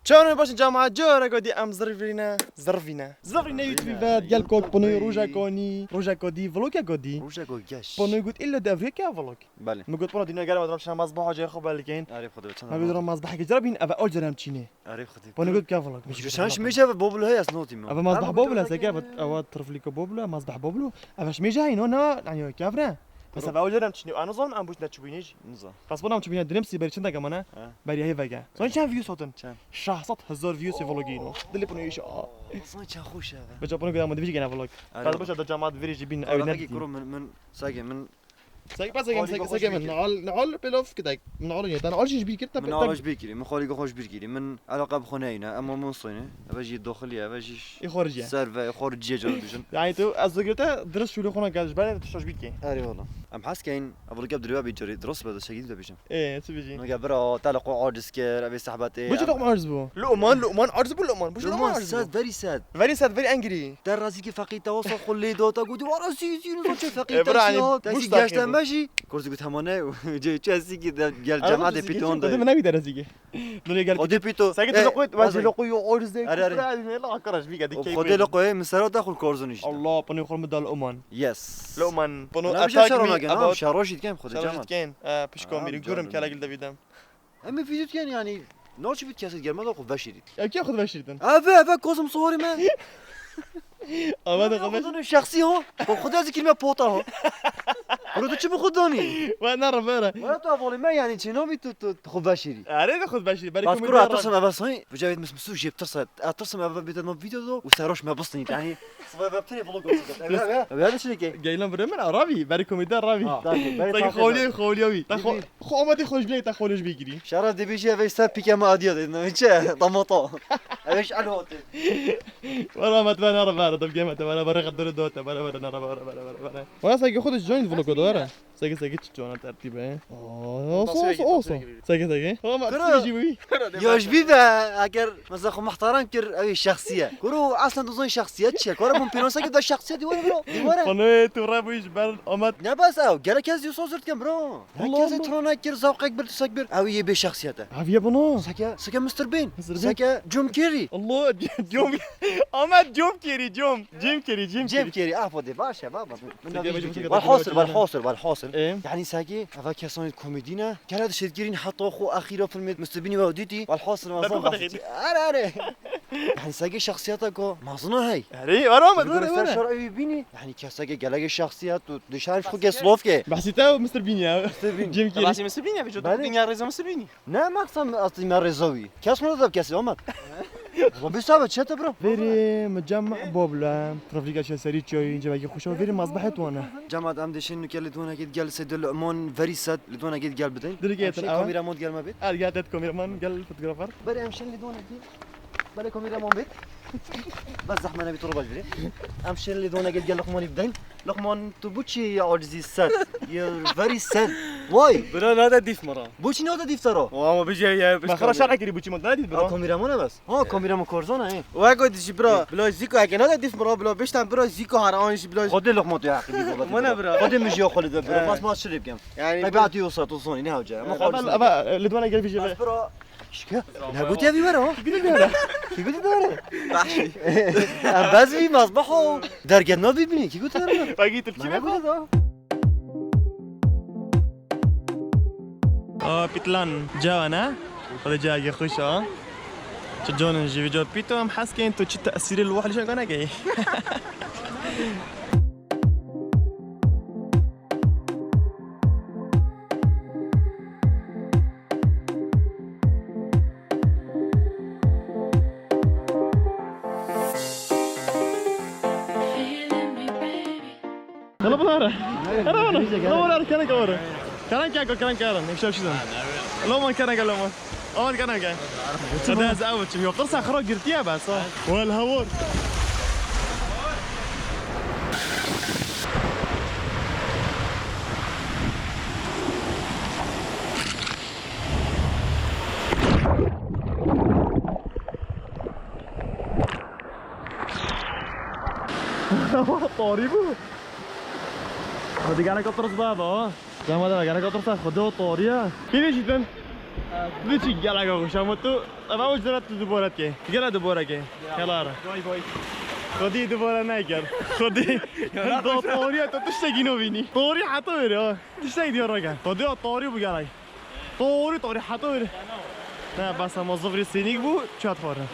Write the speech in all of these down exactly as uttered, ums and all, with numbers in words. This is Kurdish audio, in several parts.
Çawan baş cemaat, careka dî em zirvîne, zirvîne. Zirvîne YouTube ve gel kot panoyê rojeka nî, rojeka dî, vlogeka dî. Rojeka geş. Panoyê got illa devriye ke vlog. Belê. Min got pano dîna gel em şina mazbaha cayê xwe belkên. Erê xwe de çend. Me got mazbaha ke cara bîn eve al cerem çînê. Erê xwe de. Pano got ke vlog. Ji şan şimê jeve bobul heye ez notî me. Eve mazbah bobul heye ke eve triflîka bobul, mazbah bobul. Eve şimê jehî no na, yani kevre. Mesela ve öyle çini anozon an buş ne çubinij. Nizam. Pas bona çubine dilim si beri çinda gamana. Ha. Beri hevege. Son çen views hotin. Çen. Şahsat hezar views vlogino. Dili bunu iş. Son çen hoş ya. Beca bunu gidem de bir gene vlog. Pas boşa da cemaat veri jibin. Evi ne ki kuru min, min sage min. Sage pas sage sage sage min. Al al pelof kidak. Min al yetan al şiş bir kirta. Min al şiş bir kiri. Min xali go hoş bir kiri. Min Elaqa bi xwe neyne, ema min sîne. Eve jî doxilî, eve jî Ê xoriciye. Ser ve, xoriciye can dibijin. Yani tu ez zogirte dirist şûlê xwe nake, ji ber tu şaş bîkê. Erê wala. Em hez keyin, ev rikeb dirêwa bî carî, dirist be, de şekî de bêjim. Ê, tu bêjî. Nake bira, te li xwe aciz kir, evê sehbetê. Bu çi toxum aciz bu? Luqman, Luqman, aciz bu Luqman. Bu çi toxum aciz bu? Luqman sed, verî sed. Verî sed, verî engirî. Te razî ki feqîr te wasa xwe lê da, te gotî, wa razî, zî, nizam çi feqîr, e, te bira, çi yani, hat. Te bu zî ştakî. Geşte me jî. Kurzî got hemane, çi, çi ezî ki de gel cemaatê pîton de. Min nevî deresî ki. Nurê gel. Xwedê pîto. Seke tu loqoy, va jê loqoy yo orz de. Are, are. Kufra, ne la karaş bî gedi. Xwedê loqoy, min sera te xul korzun işte. Allah, pano xol mi dal Oman. Yes. Loman, pano atak mi. Şero jî dikem xwedê cemaat. Şero jî dikem, pişko mirî gurim kela gil de bîdem. Em vîdyo diken yani. Ne çi bit keset gelmez o xwe veşîrit. Ya kî xwe veşîritin? Eve, eve kozum sohorî me. Ama da xwe veşîrit. Şahsî ho. Xwe xwe de zikir me pota ho. Bro tu çi bi xwe danî? Wa ne re vere. Wa tu avolî me yani çi nabî tu tu xwe veşîrî. Are de xwe veşîrî. Beri komedi. Bas kura atirsim eve soy. Bu cavit mis misu jep tirsa. Atirsim eve bîte no video do. U seroş me bistî yani. Sıvı webtini vlog olacak. Evet, evet. Evet, şimdi ki. Geylan bire min arabi. Beri komedi arabi. Sanki xawliye, xawliye wî. Xo ama de xoj bile ta xoj bigirî. Şara dibêjî ev êsta pîke me adiya de, ne çe? Tamata. Ev iş alo te. Wala me te nara bara, dam geme te bara, bara xatir do te bara, bara nara bara, bara bara bara. Wala sanki xwe de join vlog do ara. Sanki sanki çi çona tertîbe. Olsun olsun olsun. Sanki sanki. Ama tu jî wî. Ya ji bî ve eger mesela xwe muhtaram kir ev şahsiye. Kuru aslen dozan şahsiyet çi? Kara bun pênasa ki da şahsiyet diware bro. Diware. Bana tu rabu iş ben amat. Ne bas ew? Gerek ez diyorsa zırt kem bro. Herkes trona kir, zavqek bir, tusak bir. Ew yê bê şahsiyete. Ev yê bunu. Seke, seke Mister Bean. Mister Bean. Seke Jim Carrey. Allah, Jim, ama Jim Carrey, Jim. Jim Carrey, Jim Carrey. Jim Carrey, ah, bu de baş ya, baba. Walhasil, walhasil, walhasil. E? Yani seke, eva kesan komedine. Kela de şedgirin hatta xo axira filmê Mister Bean ve diti. Walhasil, mazan. Are, are. Yani seke şahsiyete ko, mazına hey. Are, ara ama, ara, ara. Şar evi bini. Yani keseke gelege şahsiyet tu Dışarı şu kes lof ke. Bahsi te Mister Bean ya. Mister Bean. Jim Carrey. Bahsi Mister Bean ya, vücudu dünya reza Mister Bean. Ne maksam aslında me reza wî. Kes mi da kes amat. Rabbi sabe çete bro. Veri mecem bobla. Trafik açı seri çoy ince belki hoşa veri mazbahet wana. Cemaat em deşin nuke li dona gel gel sed Luqman veri sed li dona gel gel bidin. Direkt yeter. Kameraman gelme bit. Er gel et kameraman gel fotoğrafar. Bari em şin li dona gel. Bale kameraman bit. Bas zahmet bir turba biri. Em şin li dona gel gel Luqmanî bidin. Luqman, tu bu çi ya acizî sed? You're very sad. Why? Bira nade dîf mara. Bu çi nade dîf tara? O ama bir şey ya. Ma xara şara kiri bu çi ma nade dîf bira. Kameraman bas. Ha kameraman korzana he. Wa go dişi bira. Bila ziko eke nade dîf mara bila beşten bira ziko har an iş bila. Xwedê Luqman tu ya. Mana bira. Xwedê mi jiya xwedê bira. Bas ma şirê bikem. Yani tabiatı olsa tu son ne hoca. Ama xwedê. Ama li dona gel bir şey. Bira. Şike. Ne gotiye vî were ha? Kî gotiye vî were? Kî gotiye vî were? Baxşî. Em bez vî maz baxo. Derget navî bînî. Kî gotiye vî were? Bagî Tirkî ne gotiye da? Aa, Pitlan. Cawa ne? Xwedê cayê xweş a. Çi canin jî vî ca pîto em hez kên tu çi tesîrê li wahli şenka nekeyî. Yalla bana ara. Ara bana. Yalla bana ara, kene kavara. Karan kya ko, karan karan. Nefşe bir şey. Loman karan karan loman. Aman karan karan. Hadi az avuçum. Yok, sen xara girdi ya ben sana. Wal havor. Tarî bû. Hadi gene katırsın daha da. Tamam da gene katırsın. Hadi o tarî ya. Kî dişîtin? Biçî gelek xweş ama tu, eva o cira tu dubare ke. Gela dubare ke. Gela ara. Vay vay. Xwedî dubare nekir. Xwedî. Do toriya tu tiştekî nobînî. Tori heta were ha. Tiştek diyar nake. Xwedî ya tori bu gelek. Tori, tori heta were. Ne, bes ama zifrî sênîk bû, çat xwarin.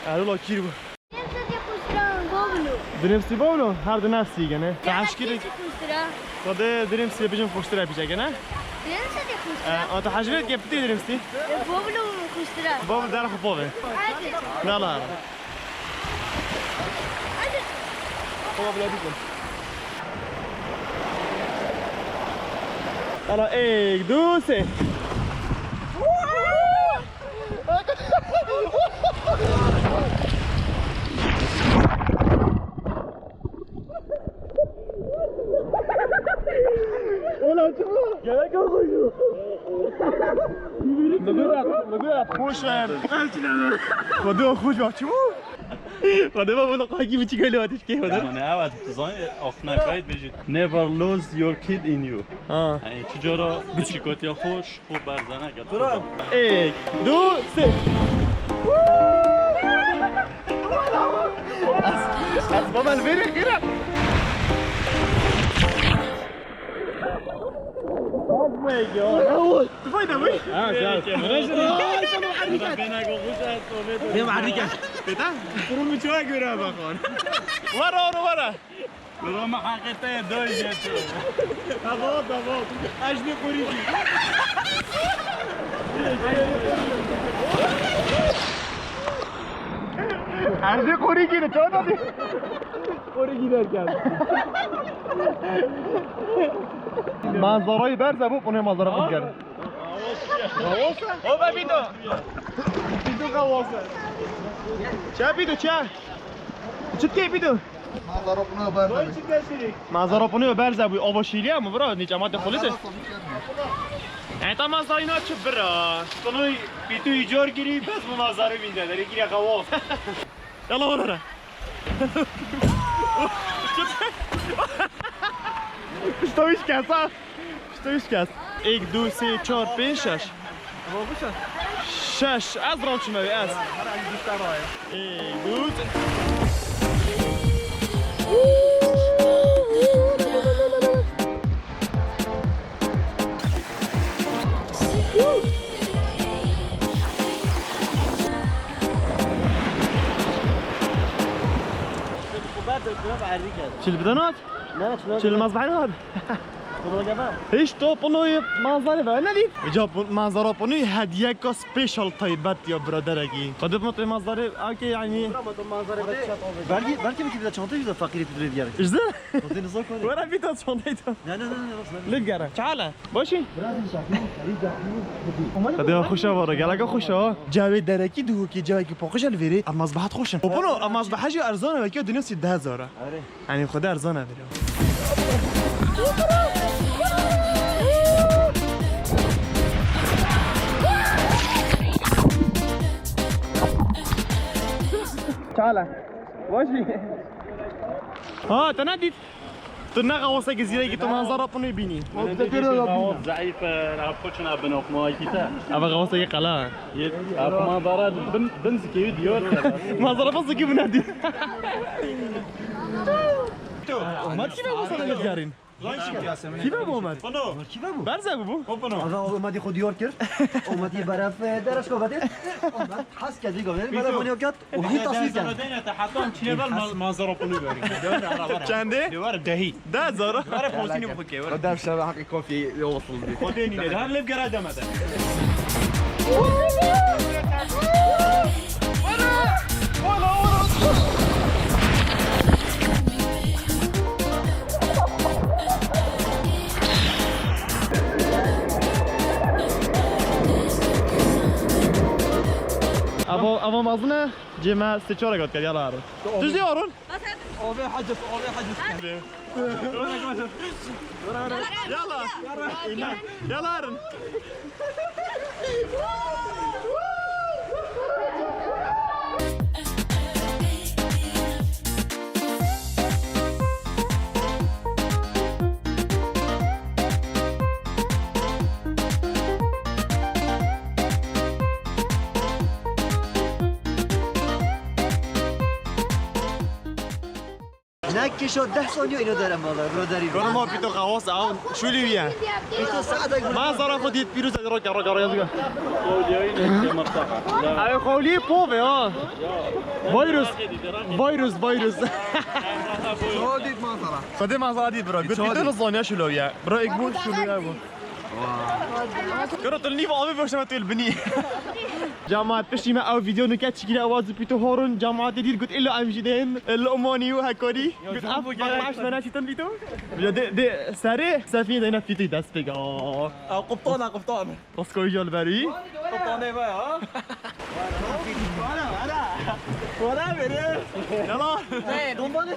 Erol akîr bû. Dinim sedî xuştiran, Boblo. Dinim sedî Boblo? Her di nefsî gene. Te eşkirî. Xuştira. Xwedê dinim sedî bijim xuştira pîçeke ne? Dinim sedî xuştira. E, a tu hejvê ke pitî dinim sedî? E, Boblo xuştira. Boblo der xu pove. Hadi. Nala. Hadi. Tamam, bile bitim. Ela, êk, du, sê. Ola çima? Gerek yok. Lügürat, lügürat. Hoş ver. Xwedê xweş bak çima? Xwedê me bûne qakî biçî gelê hatî şikê xwedê. Ama ne evet, tu zanî, axnekayê dibêjî, "Never lose your kid in you." Ha. Yani, çi cara biçîkotiya xwe ji xwe berze neke. Êk, du, sê. Ez, ez baba li vêrê xêre. Tufayda bû? Ha, sen. Bêna go xweş e, Sovyet. Ne muharrike? Beta? Durum çawa göre bakın. Wara, wara, wara. Durum hakikaten doyuyor. Tamam, tamam. Ajni kuriki. Ajni kuriki ne çorba di? Kuriki derken. Manzarayı berze bu, bunu manzara kız geldi. Oba bito. Bito kawasa. Çe bito çe? Çitke bito. Manzara bunu berze. Manzara bunu berze bu. Oba şiliye mi bura? Niçe madde polisi? Eta manzara ina çi bira? Bunu bito icar giri, bes bu manzara binde. Deri gire kawo. Yalla orara. Stoiş kasa. Pişta wî şikest. Êk, du, sê, çar, pênc, şeş. Şeş. Ez rewşime wê, ez. Êk, du, sê. Çil bidanat? Ne, çil bidanat. Çil mazbahî hat. Hiç top onu manzara ver ne dît? Eca manzara bunu hediye ka special taybet ya biraderekî. Qadip mutlu manzara ake yani. Belki, belki bir de çantayı da fakir ettirir yani. İşte. Konteyner zor koydu. Wara bir de çantayı da. Ne, ne, ne, ne, ne. Lib gere. Çala. Başî. Hadi ya xweş e vara. Gelek xweş e. Cawê derekî dihokî cawekî paqij e li vêrê. Em mazbahat xweş in. Opano, em mazbaha jî erzan e, wekî dinya sî deh hezar e. Erê. Yanî xwedê erzan e vêrê. Çala. Başî. Ha, te nedît? Tu ne xawaseke zîrekî tu manzara punu bînî. Zayıf, e, ne yapacağın abi, ne okuma ayıp. Ama xawaseke qala. Yet, abi manzara bin, bin zikeyi diyor. Manzara bin zikeyi bu ne diyor? Omat kî ve bu sana lifkarîn? Kî ve bu Omat? Pano. Kî ve bu? Berze bu bu? Pano. Ava Omatî xwe diyar kir. Omatî beref, e, dereşko vete. Omat has kedî govê. Bana bunu yok. O hîn tasvîr kir. Sana deyne te hatta çine ver ma-, manzara pulu ver. Çendê? Dewar dehî. Deh zara. Ver posini bike, ver. Def şeva hakkı kofi yolsuzdu. Koteni ne? Her lep gera demede. Avo, avo mazine. Cê me sê çar got ked, yala Harun. Tu jî Harun? Abi haciz, abi haciz. Yala. Yala Harun. Ne kişo deh saniye ino dere mala, biraderî. Goro ma pîto xewas ew şûlî wî ye. Pîto saetek. Ma zara xwe dît pîroz e, roke, roke, roke, roke. Ew xewlî pov e ha. Virus. Virus, virus. Çawa dît manzara? Xwedê manzara dît bira. Got pîto li zaniya şûlî ye. Bira ek bû şûlî ye bû. Kero tu li nîv avê boşeme tu li binî. Cemaat piştî me ew vîdeo nuke çikîne ewa zû pîto horun cemaatê dît got illa em jî dên li Omanî û hekorî. Got ev bak baş me neçîtin pîto. Ya de, de serê sefî de ne pîtî dest pêk. Aa. Aa, quptan, ha, quptan. Koskoy jol berî. Quptanê ve ha. Wala, wala. Wala verir. Yala. Hey, bomba ne?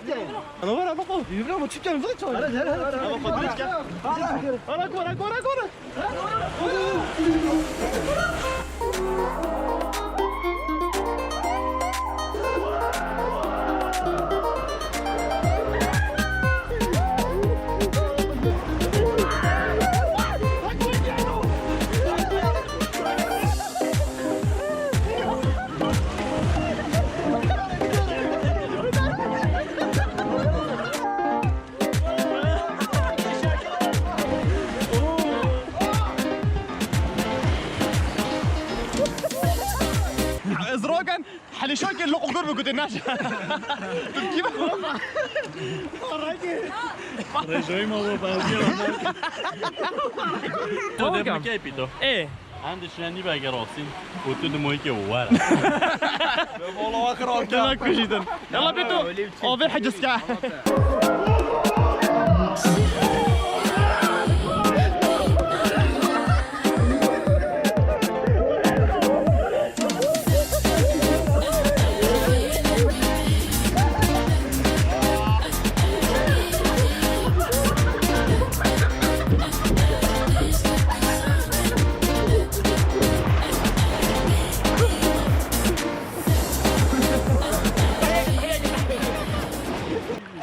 Ana wara bak o. Yürü ama çıkacağım zaten. Hadi, hadi, hadi. Ama kontrol et. Ara, ara, ara, ara, ara. Ez rogan, heli şoke loqo gur bigute naş. Tirkî bak. Rejayî ma bu bazı. Tu de mi keyfî tu? E. Em dişine nî vegerasin û tu di moyîkê were. Dema kujîtin. Yalla bê tu avê heciz ke.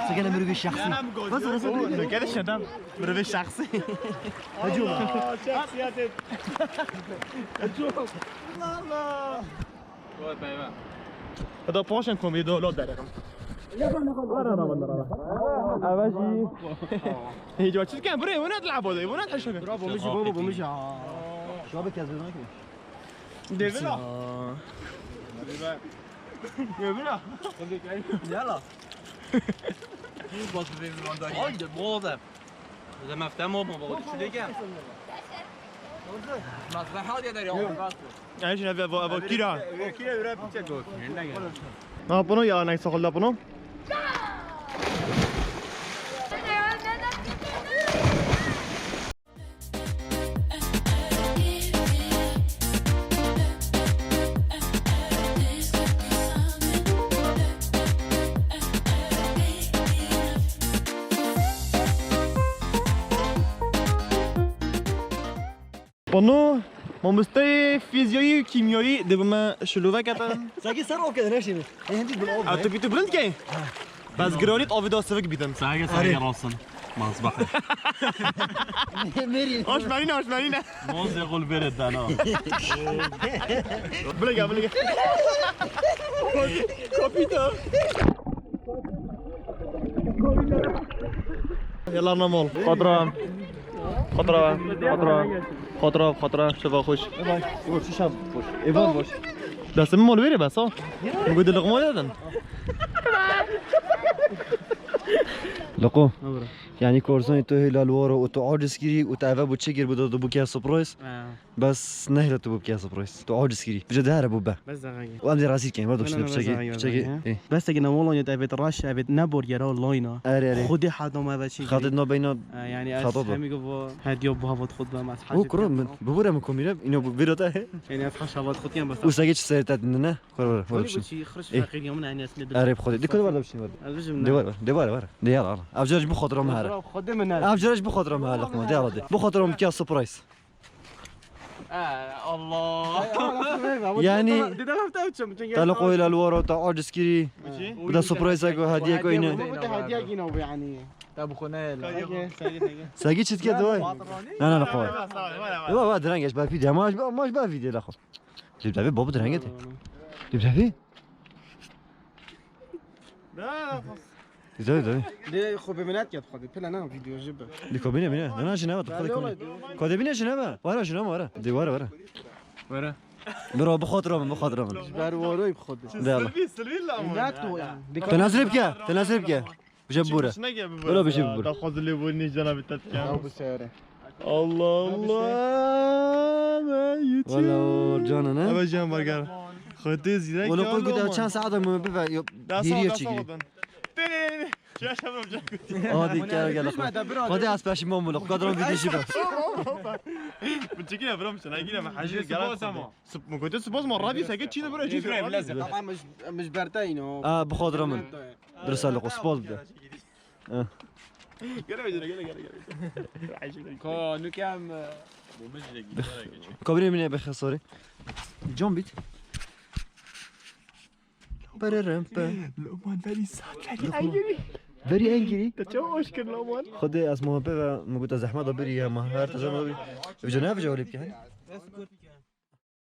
Çekene mirovê şexsî. Nasıl, nasıl? Çekene şedem. Mirovê şexsî. Hacı oğlum. Şexsiyet. Hacı oğlum. Allah Allah. Vay peyve. Hadi paşen komedi lo derim. Ara ara ara. Avaji. Hiç açıkken buraya bu ne la bu? Bu ne taşıyor? Bravo, bu mu bu mu. Şu abi kezbeden ki. Devila. Devila. Yala. Haydi, bu da. Zeme ftem olma, baba, düşü de gel. Nasıl hal ya da ya? Ay, şimdi bu, bu kira. Bu kira biraz bir çek olsun. Ne yapın o ya, ne sakal yapın o? Pano, mamosteyê fîzyayî û kîmyayî dê bi me şilove ketin. Sanki ser ok edin, her şeyi. Ê, hindî bil ok. A, tu bî tu bilind key? Bes giranît avê da sivik bîtin. Sahege, sahege, rasin. Mazbax. Merî. Hoş merîne, hoş merîne. Mozê xul vêrê dana. Bile gel, bile gel. Kapita. Yalla namol. Xatra. Xatra, xatra. Xatra, xatra. Şeva xweş. Ê baş. Ê baş. Şeva xweş. Ê baş, baş. Destê min mal wêrê bes ha. Min got di liqma dedin. Liqo. Yanî korzanê tu hêla li waro û tu aciz kirî û tu eve bû çi kir bû da tu bû kiya surprise. Ha. Bes nehêla tu bû kiya surprise. Tu aciz kirî. Bije de here bû be. Bes zexayê. Û em dê razî dikin. Wado şine piçekê. Piçekê. Bes teke ne wala ya tu evet raş evet ne bor yera layna. Erê, erê. Xwedê heta me ve çi. Xatir no beyna. Yani ez hemî go hediya bu hava xwed be. O kuro min. Bu bure min komîre. Ino bu vira te. Yani ez haşa vat xwed yan bes. Û sege çi seyir te dindine? Xwar were, were bişin. Ê. Erê, bi Xwedê. Dikkat var da bişin, var. Ez bijim ne. De var, var. De var, var. De yala, ala. Ev cara ji bu xatira me here. Xwedê min ne. Ev cara ji bu xatira me here, Luqman. De yala de. Bu xatira me kiya surprise. Ee, Allah. Yani Dede hafta uçum. Te li qoyla li waro te aciz kirî. Bu da surprise ko, hediye ko ine. Bu da hediye yine bu yani. Ya bu konu ne? Sagi çit ke dua. Na, na, na, qoy. Wa, wa, direng geç, ba video. Maş, maş ba video la xo. Lib tabi, babu direng ete. Lib tabi. Da. Tabii, tabii. Dê xwe bi minet yat xwe, dê pila na video jî bi. Dê ko bîne, bîne. Ne, ne, jî nebe, tu xwe dê ko bîne. Ko dê bîne, jî nebe. Wara, jî nebe, wara. Dê wara, wara. Wara. Bro, bi xatir min, bi xatir min. Ji ber waroyê bi xwe dê. De Allah. Silvî, silvî la. Minet o ya. Te nazire bike, te nazire bike. Bije bibûre. Wala bije bibûre. Daxwaz lê bûrî nêjdana bi te dike. Ya bu seyre. Allah Allah. Wala o cana ne? Eve can bargar. Xwedê zîrek. Wala ya, ko guda çend saet mi bibe? Hîriye çigirî. Hadi gel gel. Xwedê ez peşîman bûm. Kadran vîdî jî be. Bu çekine bro, sen gire, me hacı gel. Sp-, me gote spas ma radî seke çî de bro, çî de. Ama mej-, mej bertayno. Aa, bi xwe dira min. Dirisa li xwe spas bide. Gel, gel, gel, gel, gel. Ka nukem, e, Kabirê min ê bixesarê. Can bît. Bererem pe. Loman very sad, very angry. Very angry. Te çawa hoş kir Loman? Xwedê ez muhabbet ve min gote zehmet da birî ya ma. Her te zehmet da birî. Vêca ne vêca holê bike.